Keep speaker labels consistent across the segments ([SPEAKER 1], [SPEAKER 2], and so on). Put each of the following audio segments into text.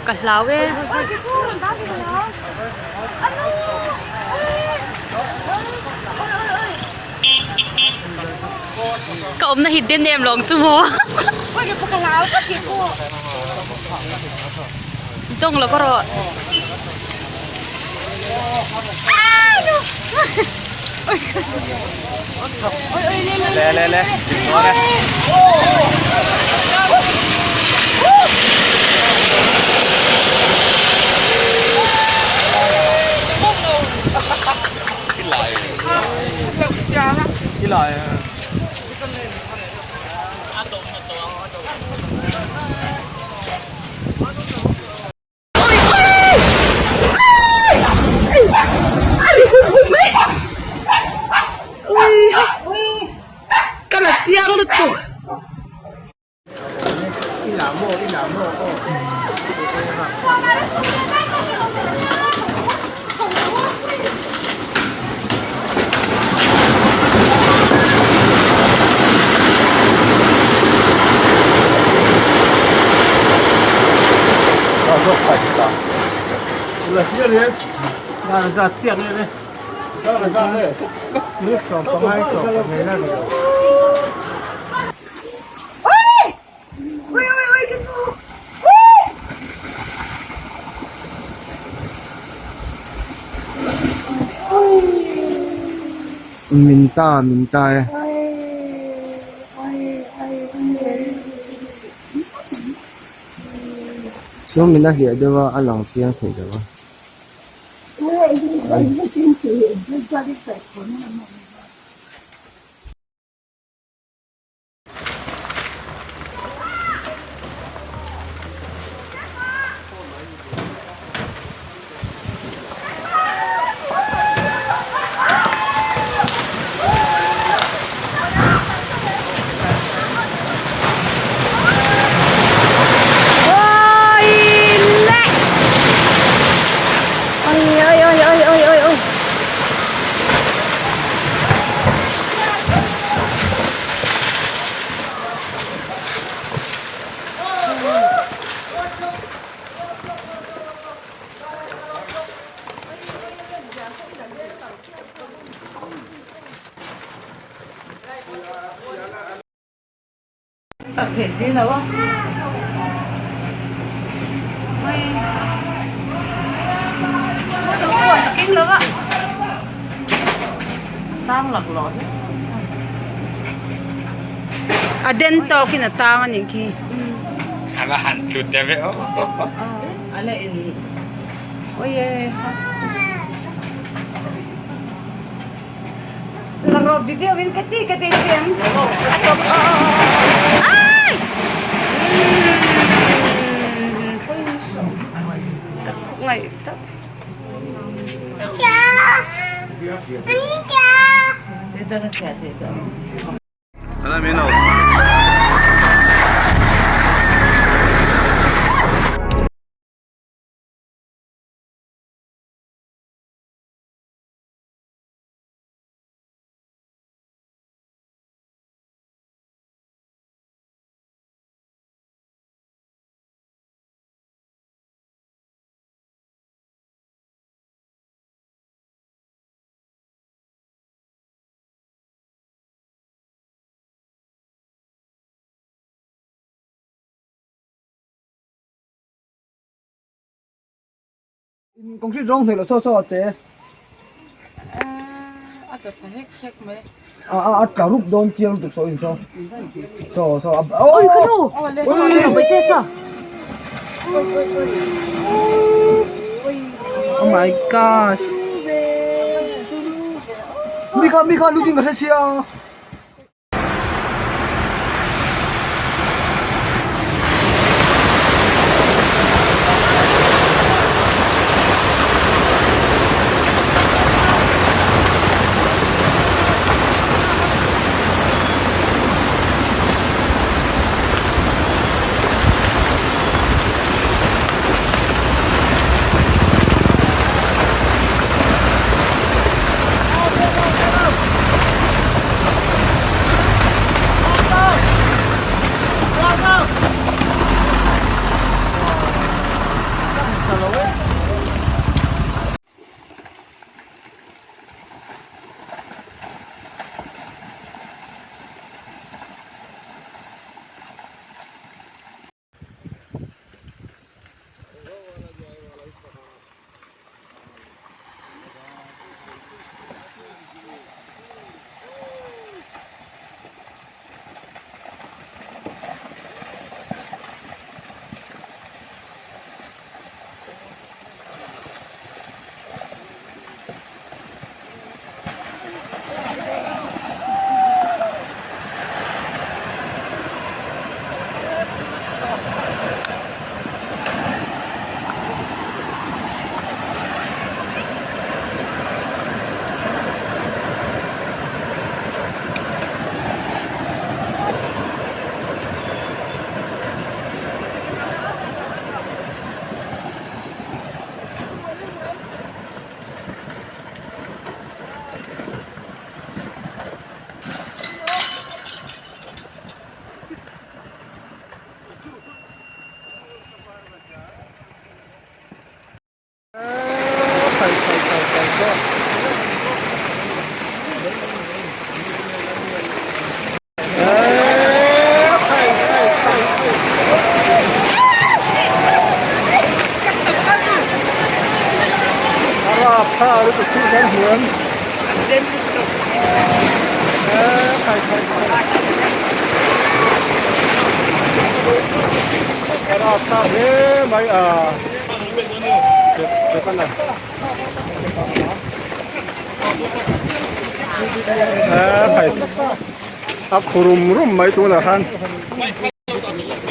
[SPEAKER 1] Ka hlau e. Ka awmna hi den em lawng chu maw. Dawng lo ka rawh.
[SPEAKER 2] Le le le, sim dawn e.
[SPEAKER 3] Ka la chiang lutuk.
[SPEAKER 4] Min ta min ta e. Chuan min a hliah deuh a a lang chiang thei lo a.
[SPEAKER 3] Tak thei si lo a. Tang lak lawh hle.
[SPEAKER 1] A den tawkin a tang a nih khi.
[SPEAKER 2] A la han tlut deuh e aw.
[SPEAKER 3] A la in.
[SPEAKER 1] Oye. La rawp dik deuhin ka ti ka ti siam. A tawp ai. Ka thuk ngaih tak.
[SPEAKER 4] Concrete rawng hneh loh saw saw a che.
[SPEAKER 3] A tla thla hek hek mai.
[SPEAKER 4] A a a tla rup dawn chiang lutuk saw in saw. Saw saw a
[SPEAKER 1] Oi ka nu. Oi te saw. Oh my gosh.
[SPEAKER 4] Mi kha mi kha lu ding ka hre sia. Chu kan hmu em? Eee khai khai khai. A rapthlak hle mai a. Setana. Eee khai. A khu rum rum mai tunah khan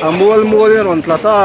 [SPEAKER 4] a mual mual in a rawn tla ta.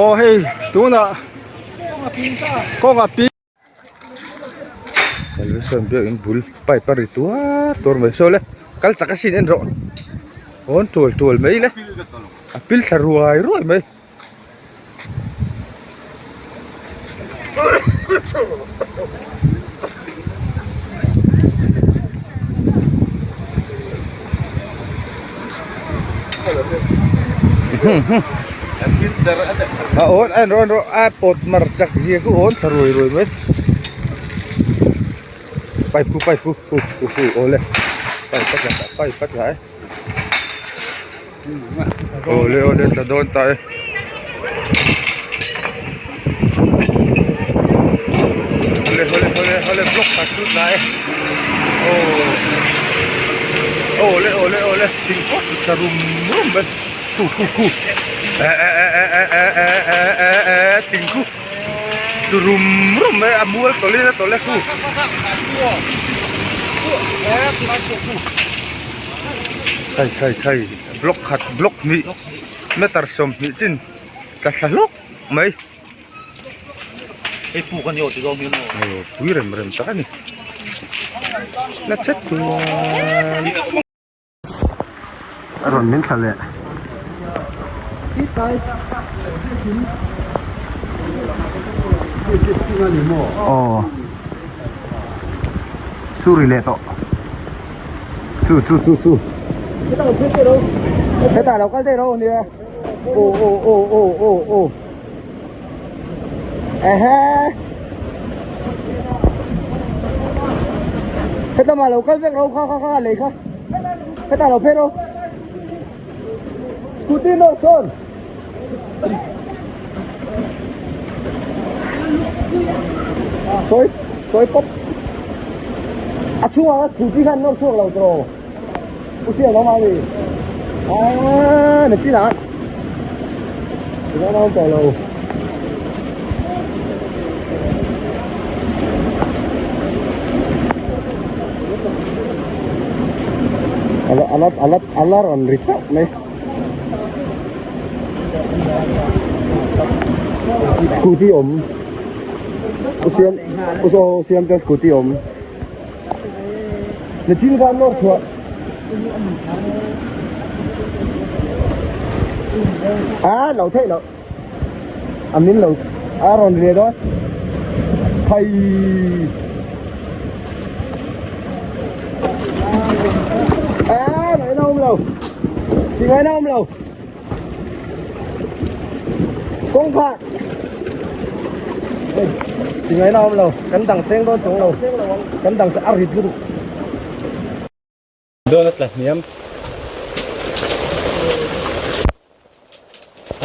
[SPEAKER 4] Aw hei tunah kawng a ping.
[SPEAKER 2] Solution biakin bul pipe a ri tuar tuar mai saw le kal chak asin en rawh awn tual tual mai le a pil thla ruai ruai mai. A awn a en rawh en rawh a pawt mar chak zia khu awn thla ruai ruai mai pipe khu pipe khu khu khu khu awle pipe a tla pipe a tla e. Awle awle tla dawn ta e. Awle awle awle awle block khat chu tla e. Aw awle awle awle thing pawh chu tla rum rum mai khu khu khu e e e e e e e e e e thing khu chu rum rum mai a mual tawlh in a tawlh e khu. Khai khai khai block khat block hnih meter 20 chin tla thla hlawk mai
[SPEAKER 5] hei puk a ni aw ti zawng hian
[SPEAKER 2] aw pui rem rem tak a ni la chet chuan
[SPEAKER 4] a rawn min thla leh aw. Chu ri leh tawh chu chu chu chu hetah lo kal daih ro nia aw aw aw aw aw aw ehe hetlamah lo kal vek ro kha kha kha lei kha hetah lo phei ro scooty nawr sawn Sawi sawi pawp a chhungah scooty khan nawr chhuak lo tawh u siam awm a ni aaa na chin ah chuan a awm tawh lo. Ala ala ala ala rawn ri chauh mai. Scooty awm u siam u saw siam te scooty awm nichin khan nawr chhuah a lo theih loh a min lo a rawn ri dawn phei a ngaihna awm lo ti ngaihna awm lo kawngkhar ti ngaihna awm lo kan dang seng dawn chuang lo kan dang a rit lutuk.
[SPEAKER 2] Dawn a tla hniam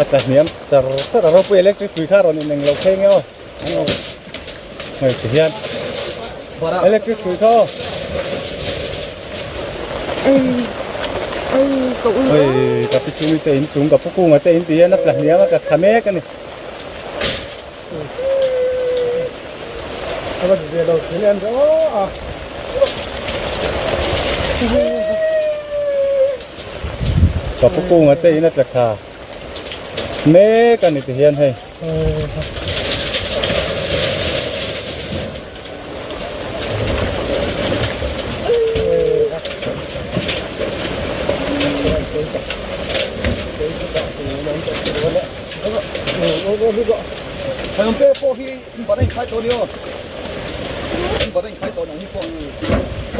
[SPEAKER 2] a tla hniam char char a ropui electric hrui kha rawn ineng lo phei nge aw hei ti hian electric hrui kha aw hei ka pi sumi te in chung ka pu kunga te in ti hian a tla hniam a tla thla mek a ni. Ka pu kunga te in a tla thla mek a ni ti hian hei.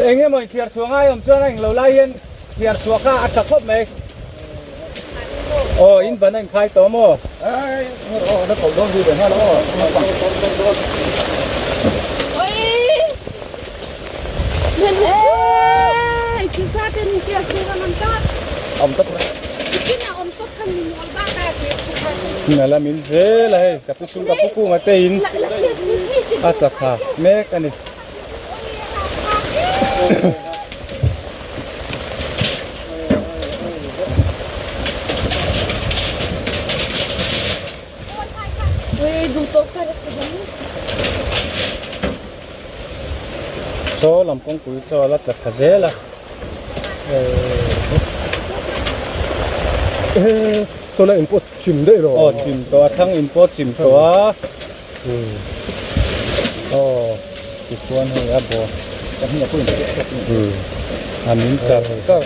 [SPEAKER 2] Eng emaw inthiar chhuah ngai awm chuan a englo lai hian thiar chhuah kha a tha khawp mai. Aw in ban a inkhai tawh maw? Nala min zel a hei ka pu sum ka pu kunga te in a tla thla mek a ni. Saw lam kawngpui chaw a la tla thla zel a.
[SPEAKER 4] Saw la in pawh chim daih lo.
[SPEAKER 2] Aw chim tawh a thlang in pawh chim tawh a. Aw tichuan hei a bawr ka hming a pawh in hriat tawk a min char char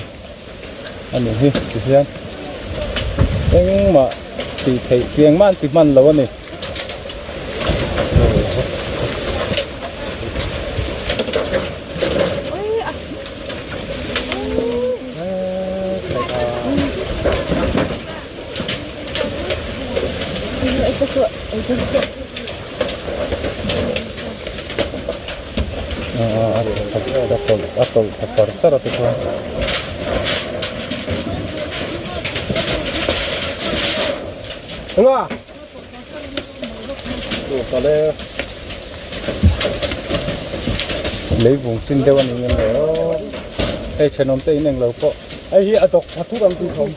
[SPEAKER 2] a ni hi tihian engmah tih theih engmah an ti hman lo a ni. A tawlh tha char char a tichuan. Leivung chin deuh a ni em le aw hei thenawm te in englo pawh hei hi a dawk tha thut ang tih thawm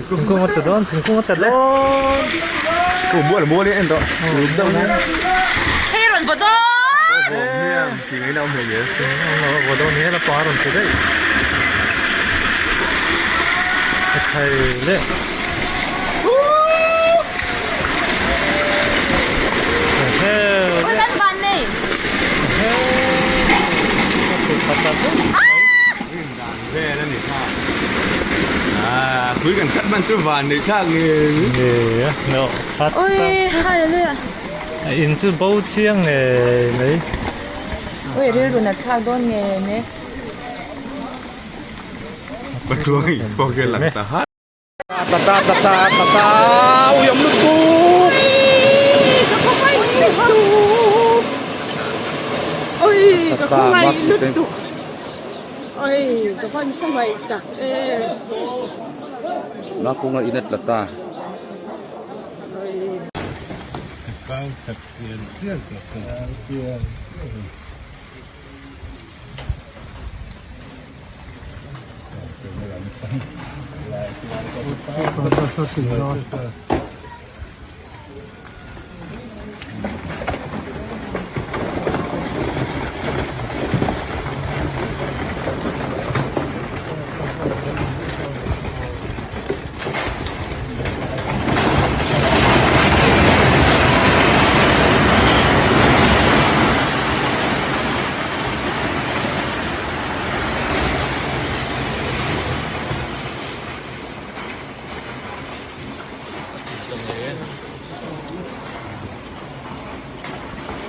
[SPEAKER 4] Thingkung a tla dawn thingkung a tla dawn
[SPEAKER 1] Hei rawn vaw dawn.
[SPEAKER 4] Vaw dawn hi la pa rawn ti daih a thai le
[SPEAKER 1] Ui kan van nei.
[SPEAKER 2] Vel a ni kha. Ah, pui kan khat man chu van nei thlak nge.
[SPEAKER 4] Nge a no khat
[SPEAKER 1] Ui, hallelujah.
[SPEAKER 4] A in chu bo chiang nge mai.
[SPEAKER 1] Ui, rilru nat thlak dawn nge mai.
[SPEAKER 2] Patluang in pawh hian lang ta hat.
[SPEAKER 4] Ta ta ta ta ta ta ui awm lutuk.
[SPEAKER 3] Ui, ka khawngaih lutuk. Ui, ka van khawngaih tak e.
[SPEAKER 2] Na kunga in a tla ta.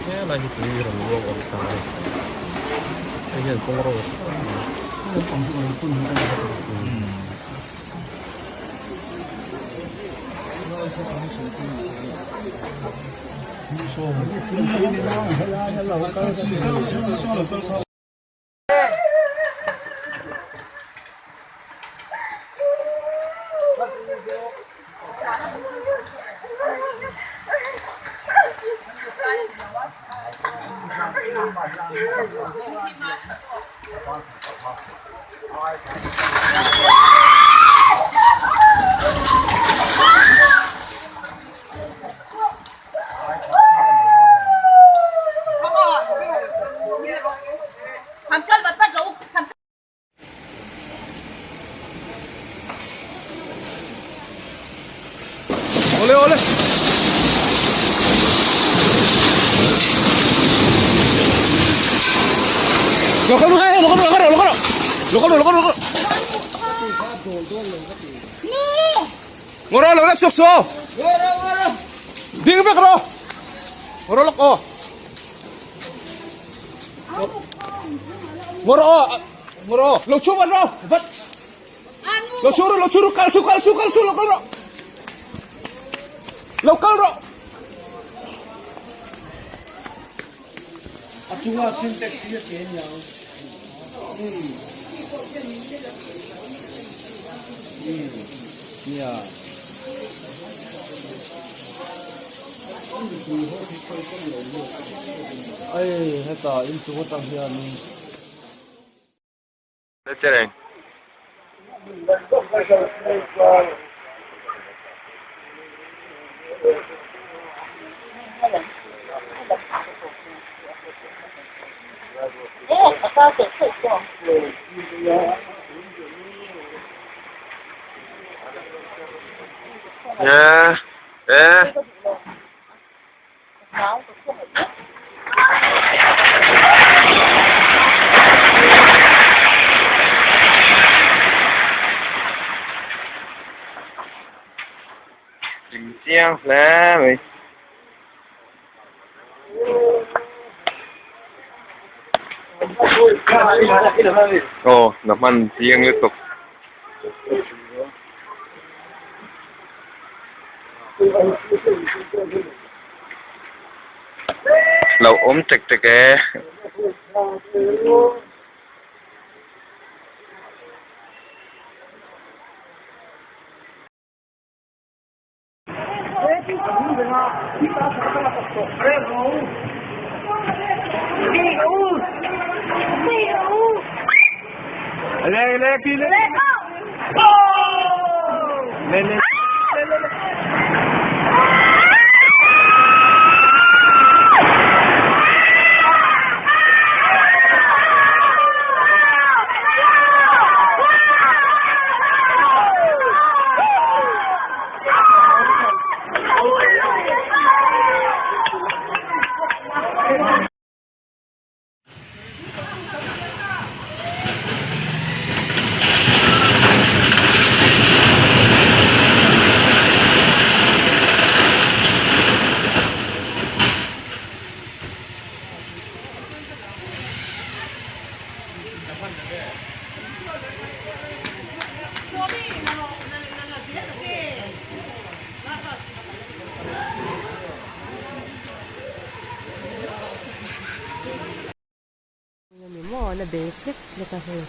[SPEAKER 4] Helai hi tui rawn luang awm ta a ni hei hian kawng ro a tha tak mai.
[SPEAKER 2] Ole ole. Lo kal hai, lo kal lo kal lo kal. Lo kal lo kal lo kal. Ngoro lo la sok so. Ngoro ngoro. Ding vek ro. Ngoro lok o. Ngoro ngoro lo chu ban ro. Vat. Lo chu ro lo chu ro kal su kal su kal su lo kal ro. Lo kal ro.
[SPEAKER 4] A chunga syntax hi a ke niang. Nia. Ei heta inchung atang hianin.
[SPEAKER 2] Chiang hle mai. Aw na hman chiang lutuk. Lo awm tek tek e.
[SPEAKER 3] Ni maw la bei hlek hlek a hei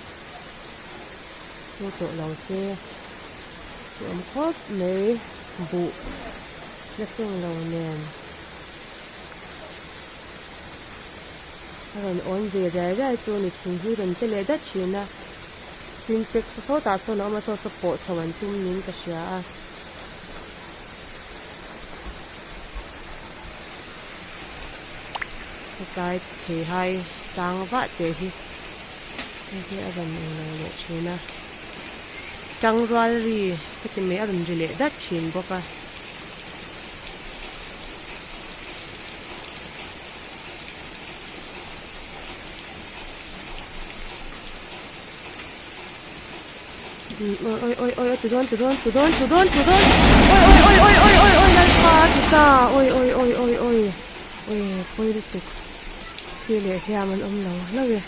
[SPEAKER 3] chu tawh lo se chu awm khawp mai buh la seng lo nen a rawn awn ve riai riai chu a ni thing hi rawn che leh dat thin a sintex sawtah sawn a awm a saw saw pawh chho an tum niin ka hria a. Hetlai theihai sang vah teh hi hei hi a rawn eng lo leh thin a tangrual ri ka ti mai a rawn ri leh dat thin bawk a. Oi oi oi oi tu dawn tu dawn tu dawn tu dawn tu dawn oi oi oi oi oi oi oi lalpa ti ta oi oi oi oi oi oi pawi lutuk thi leh hliam an awm lo hlauh e.